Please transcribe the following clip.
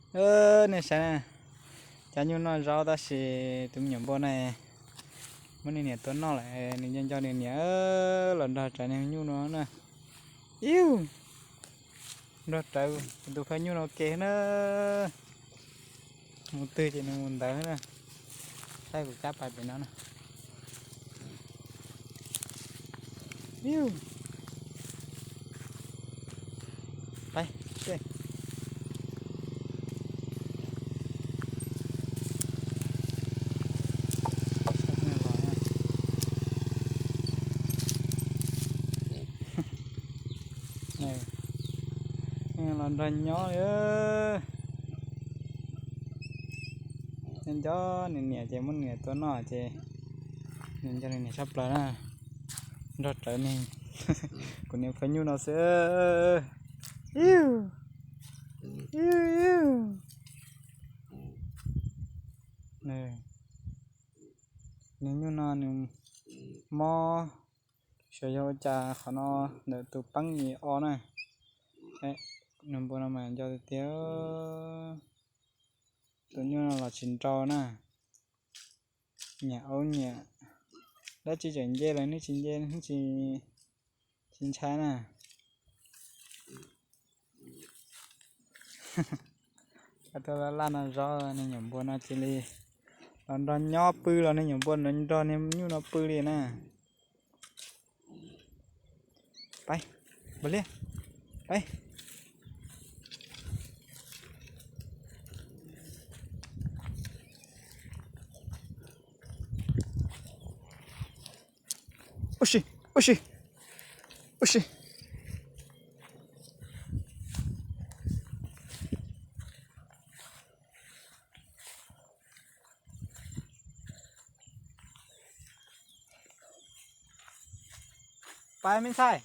Nej saib na, cov nyuj noj zaub tab sis tus me nyuam npua na muab nws niam tua noj lawm, nws nco nco nws niam los nrog rawv niag nyuj no na. Iu, nrog rawv tus phaj nyuj no ke na. Mus twg ces nws mus ntawd na. Saib kuv cab pais pem no na. Iu, pais, los nrog nyob li. Nco nco nws niam ces muab nws niam tua noj ces nws nco nws niam tshaj plaws na. Nrog rawv niag, kuv niag phaj nyuj no xwb. Iu, iu, iu. Niag nyuj no nws mob, xyov yog ua cas qhov no ntawm tus peeb yim o na. Nws npua no mas nco tiag tiag. Tus nyuj no los tsis nrau na. Nyiam aub nyiam, dab tsi tseem nce los nws tsis nce, nws tsis ntshai na. Tus laj no zov niag nyuam npua no cia li los nrog nyob pw los niag nyuam npua no nrog niag nyuj no pw li na. Pais, npam liaj, pais. Ua si, ua si, ua si. Pais me ntxhais.